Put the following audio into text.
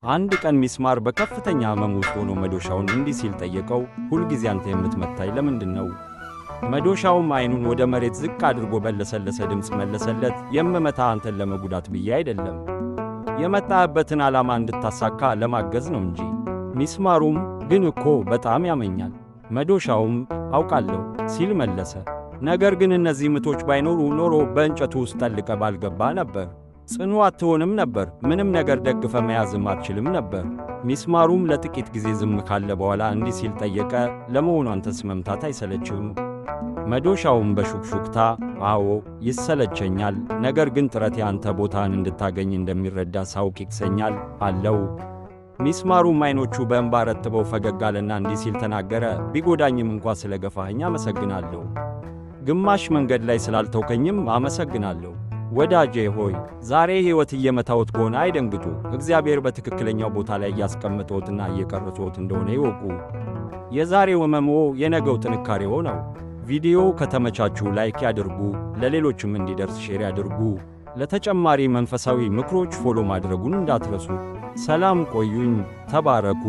አንድ ቀን ሚስማር በከፍተኛ ሕመም ውስጥ ሆኖ መዶሻውን እንዲህ ሲል ጠየቀው፣ ሁልጊዜ አንተ የምትመታኝ ለምንድን ነው? መዶሻውም ዓይኑን ወደ መሬት ዝቅ አድርጎ በለሰለሰ ድምፅ መለሰለት፣ የምመታ አንተን ለመጉዳት ብዬ አይደለም፣ የመጣህበትን ዓላማ እንድታሳካ ለማገዝ ነው እንጂ። ሚስማሩም ግን እኮ በጣም ያመኛል። መዶሻውም አውቃለሁ ሲል መለሰ። ነገር ግን እነዚህ ምቶች ባይኖሩ ኖሮ በእንጨቱ ውስጥ ጠልቀ ባልገባ ነበር። ጽኑ አትሆንም ነበር። ምንም ነገር ደግፈ መያዝም አትችልም ነበር። ሚስማሩም ለጥቂት ጊዜ ዝም ካለ በኋላ እንዲህ ሲል ጠየቀ፣ ለመሆኑ አንተስ መምታት አይሰለችም? መዶሻውም በሹክሹክታ አዎ ይሰለቸኛል፣ ነገር ግን ጥረቴ አንተ ቦታን እንድታገኝ እንደሚረዳ ሳውቅ ይክሰኛል አለው። ሚስማሩም ዓይኖቹ በእንባ ረጥበው ፈገግ አለና እንዲህ ሲል ተናገረ፣ ቢጎዳኝም እንኳ ስለ ገፋኸኝ አመሰግናለሁ። ግማሽ መንገድ ላይ ስላልተውከኝም አመሰግናለሁ። ወዳጄ ሆይ፣ ዛሬ ሕይወት እየመታዎት ከሆነ አይደንግጡ። እግዚአብሔር በትክክለኛው ቦታ ላይ እያስቀመጠዎትና እየቀረጸዎት እንደሆነ ይወቁ። የዛሬው ሕመምዎ የነገው ጥንካሬዎ ነው። ቪዲዮው ከተመቻችሁ like ያድርጉ፣ ለሌሎችም እንዲደርስ share ያድርጉ። ለተጨማሪ መንፈሳዊ ምክሮች follow ማድረጉን እንዳትረሱ። ሰላም ቆዩኝ። ተባረኩ።